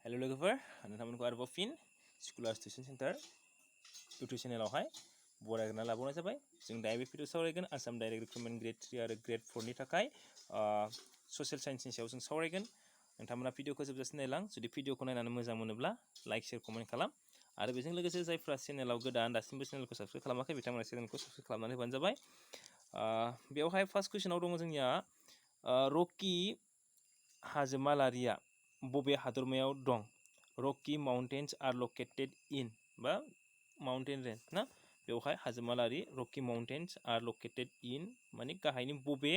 Hello लोगोफोर नोंथांमोनखौ आरोबाव फिन स्कुलार टिउसन सेन्टार इउटुब चेनेलावहाय बरायना लाबावनाय जाबाय। जों दायो बे भिडिअ सावरायगोन आसाम डाइरेक्ट रिक्रुटमेन्ट ग्रेड 3 आरो ग्रेड 4 नि थाखाय ससियेल साइन्सनि सायाव जों सावरायगोन। नोंथांमोना भिडिअखौ जोबजासिम नायलां। जुदि भिडिअखौ नायनानै मोजां मोनोब्ला लाइक शेयार कमेन्ट खालाम आरो बेजों लोगोसे जायफ्रा चेनेलाव गोदान दासिमबो चेनेलखौ साबस्क्राइब खालामाखै बिथांमोना चेनेलखौ साबस्क्राइब खालामनानै होबानो जाबाय। बेवहाय फार्स्ट कुइसनाव दङ जोंनिया रकि हाजोमालारिया बबे हादरमायाव दं? रकि माउन्टेन्स आर लोकेटेड इन बा माउन्टेन रेन्ज ना बेवहाय हाजोमालारि रकि माउन्टेन्स आर लोकेटेड इन माने गाहायनि बबे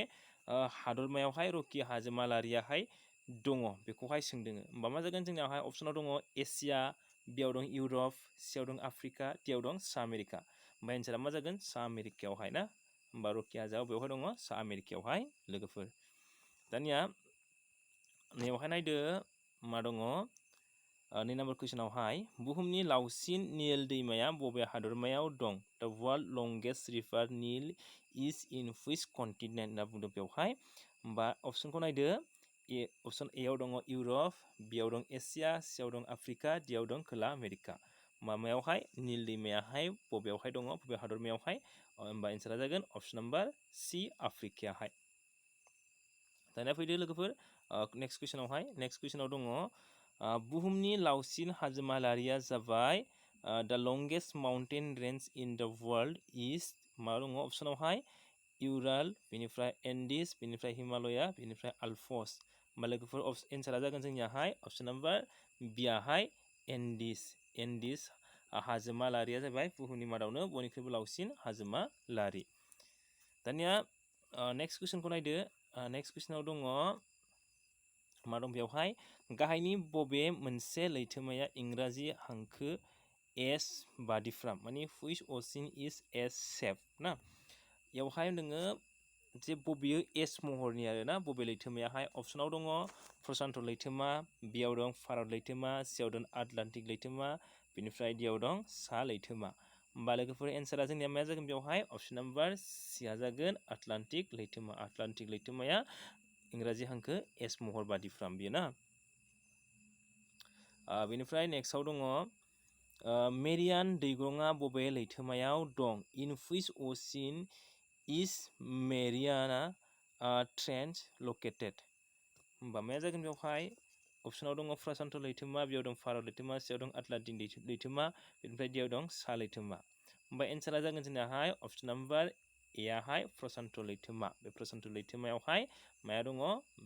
हादरमायावहाय रकि हाजोमालारियाहाय दङ बेखौहाय सोंदों। होमबा मा जागोन जोंनियावहाय अपसनाव दङ एसिया, बियाव दं इउरप, सियाव दं आफ्रिका, डियाव दं सा आमेरिका। ओमफ्राय एन्सारा मा जागोन सा आमेरिकायावहाय ना। होमबा रकि हाजोआव बेवहाय दङ सा आमेरिकायावहाय लोगोफोर। दानिया नैयावहाय नायदो मा दङ 2 नाम्बार कुइसनावहाय बुहुमनि लावसिन नील दैमाया बबे हादरमायाव दं? The world longest river Nile is in which continent होनना बुंदों बेवहाय। होमबा अपसनखौ नायदो अपसन एआव दङ इउरप, बियाव दं एसिया, सियाव दं आफ्रिका, डियाव दं खोला आमेरिका। माबायावहाय नील दैमायाहाय बबेयावहाय दङ बबे हादरमायावहाय? होमबा एन्सारा जागोन अपसन नाम्बार सि आफ्रिकायाहाय। दानिया फैदो लोगोफोर नेक्स्ट कुइसनावहाय। नेक्स्ट कुइसनाव दङ बुहुमनि लावसिन हाजोमालारिया जाबाय द longest mountain range in the world इज मा दङ अपसनावहाय इउराल, बेनिफ्राय एन्डिस, बेनिफ्राय हिमालया, बेनिफ्राय आल्पस। होमबा लोगोफोर एन्सारा जागोन जोंनियाहाय अपसन नाम्बार बियाहाय एन्डिस। एन्डिस हाजोमालारिया जाबाय बुहुमनि मादावनो बयनिख्रुइबो लावसिन हाजोमालारि। दानिया नेक्स्ट कुइसनखौ नायदो। नेक्स्ट कुइसनाव दङ मा दं बेवहाय गाहायनि बबे मोनसे लैथोमाया इंराजि हांखो एस बादिफ्राम माने which ocean is S shape ना। बेवहाय नोङो जे बबेयो एस महरनि आरो ना बबे लैथोमायाहाय अपसनाव दङ प्रशान्त लैथोमा, बियाव दं भारत लैथोमा, सियाव दं आटलान्टिक लैथोमा, बेनिफ्राय डियाव दं सा लैथोमा। होमबा लोगोफोर एन्सारा जोंनिया मा जागोन बेवहाय अपसन नाम्बार सिया जागोन आटलान्टिक लैथोमा। आटलान्टिक लैथोमाया इंराजि हांखो एस महर बादिफ्राम बियो ना। बेनिफ्राय नेक्स्टआव दङ मेरियान दैग्रंआ बबे लैथोमायाव दं? In which ocean is Mariana trench located? होमबा मा जागोन बेवहाय अपसनाव दङ प्रशान्त लैथोमा, बेयाव दं भारत लैथोमा, सियाव दं आटलान्टिक लैथोमा, बेनिफ्राय डियाव दं सा लैथोमा। होमबा एन्सारा जागोन जोंनाहाय अपसन नाम्बार एआहाय प्रशान्त लैथोमा। बे प्रशान्त लैथोमायावहाय माया दङ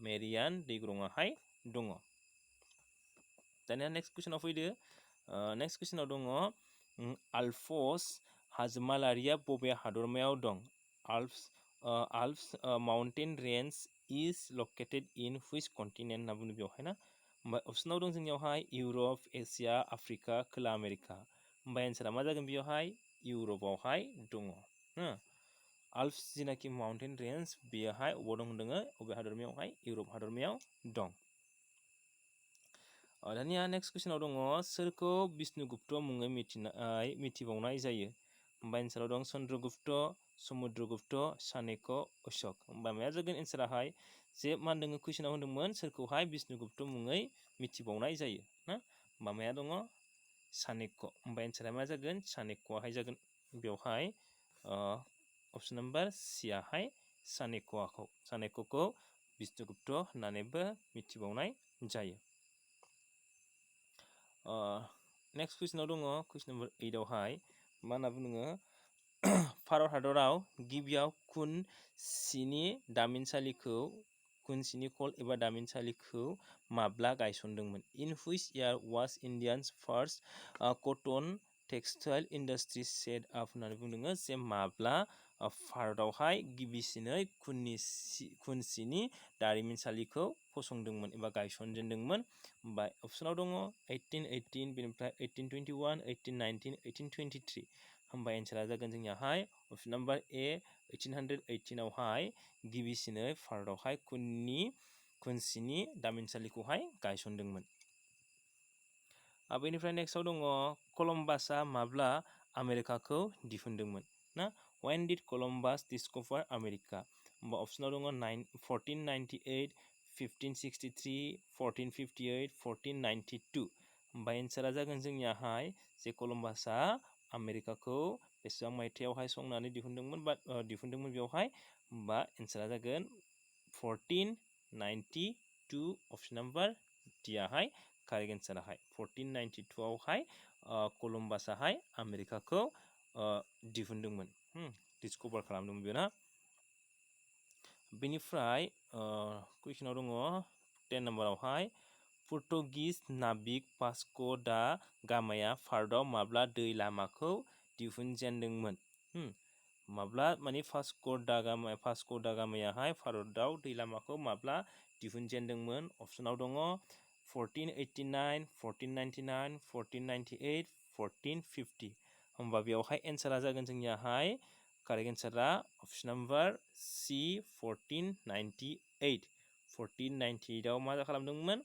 मेरियान दैग्रंआहाय दङ। दानिया नेक्स्ट कुइसनाव फैदो। नेक्स्ट कुइसनाव दङ आल्पस हाजोमालारिया बबे हादरमायाव दं? Alps mountain range is located in which continent होनना बुंदों बेवहाय ना। होमबा अपसनाव दं जोंनियावहाय इउरप, एसिया, आफ्रिका, खोला आमेरिका। होमबा एन्सारा मा जागोन बेवहाय इउरपआवहाय दङ। आल्प्स जिनाखि माउन्टेन रेन्ज बेयोहाय अबाव दं होनदों बबे हादरमायावहाय इउरप हादरमायाव दं। दानिया नेक्स्ट कुइसनाव दङ सोरखौ विष्णुगुप्त मुङै मिथिबावनाय जायो? होमबा एन्साराव दं चन्द्रगुप्त, समुद्रगुप्त, चाणक्य, अशोक। होमबा माया जागोन एन्साराहाय जे मा होनदों कुइसनाव होनदोंमोन सोरखौहाय विष्णुगुप्त मुङै मिथिबावनाय जायो ना। होमबा माया दङ चाणक्य। होमबा एन्सारा मा जागोन चाणक्यआहाय जागोन बेवहाय अपसन नाम्बार सियाहाय चाणक्यखौ विष्णुगुप्त होननानैबो मिथिबावनाय जायो। नेक्स्ट कुइसनाव दङ कुइसन नम्बर 8आवहाय मा होनना बुङो भारत हादराव गिबियाव खुन सिनि कल एबा दामिनसालिखौ माब्ला गायसनदोंमोन? In which year was Indians first cotton textile industry set up होननानै बुंदों जे माब्ला भारतआवहाय गिबिसिनै खुन सिनि दारिमिनसालिखौ फसंदोंमोन एबा गायसनजेनदोंमोन। होमबा अपसनाव दङ 1818, बेनिफ्राय 1821, 1819, 1823। होमबा एन्सारा जागोन जोंनियाहाय अपसन नाम्बार ए 1818आवहाय गिबिसिनै भारतआवहाय खुन सिनि दामिनसालिखौहाय गायसनदोंमोन। बेनिफ्राय नेक्स्टआव दङ कलम्बासआ माब्ला आमेरिकाखौ दिहुनदोंमोन ना। When did Columbus discover America? होमबा अपसनाव दङ 1498, 1563 1458 1492 ओमफ्राय एन्सारा जागोन जोंनियाहाय जे कलम्बासआ आमेरिकाखौ बेसेबां मायथाइयावहाय संनानै दिहुनदोंमोन बा दिहुनदोंमोन बेवहाय होमबा एन्सारा जागोन 1492 अप्शन नाम्बार डियाहाय कारेक्ट एन्साराहाय 1492 आवहाय कलम्बासआहाय आमेरिकाखौ दिहुनदोंमोन डिस्कभार खालामदोंमोन बेयो ना बेनिफ्राय कुइसनाव दङ 10 नाम्बारावहाय पर्तुगिस नाबिक भास्क' दा गामाया भारतआव माब्ला दै लामाखौ दिहुनजेनदोंमोन माब्ला माने भास्क' दा गामायाहाय भारतआव दै लामाखौ माब्ला दिहुनजेनदोंमोन अप्शनाव दङ 1489 1499 1498 1450 होमबा बेवहाय एन्सारा जागोन जोंनियाहाय कारेक्ट एन्सारा अप्शन नाम्बार सि 1498 आव मा खालामदोंमोन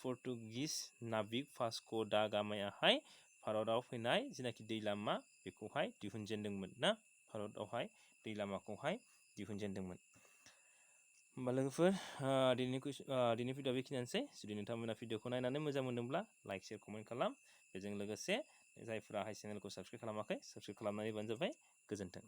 पर्तुगिस नाबिक भास्क' दा गामायाहाय भारतआव फैनाय जेनाखि दै लामा बेखौहाय दिहुनजेनदोंमोन ना भारतआवहाय दै लामाखौहाय दिहुनजेनदोंमोन होमबा लोगोफोर दिनैनि भिडिअ बेखिनियानोसै जुदि नोंथांमोना भिडिअखौ नायनानै मोजां मोनदोंब्ला लाइक शेयार कमेन्ट खालाम बेजों लोगोसे जायफोरा चेनेलखौ साबस्क्राइब खालामाखै साबस्क्राइब खालामनानै होबानो जाबाय गोजोन्थों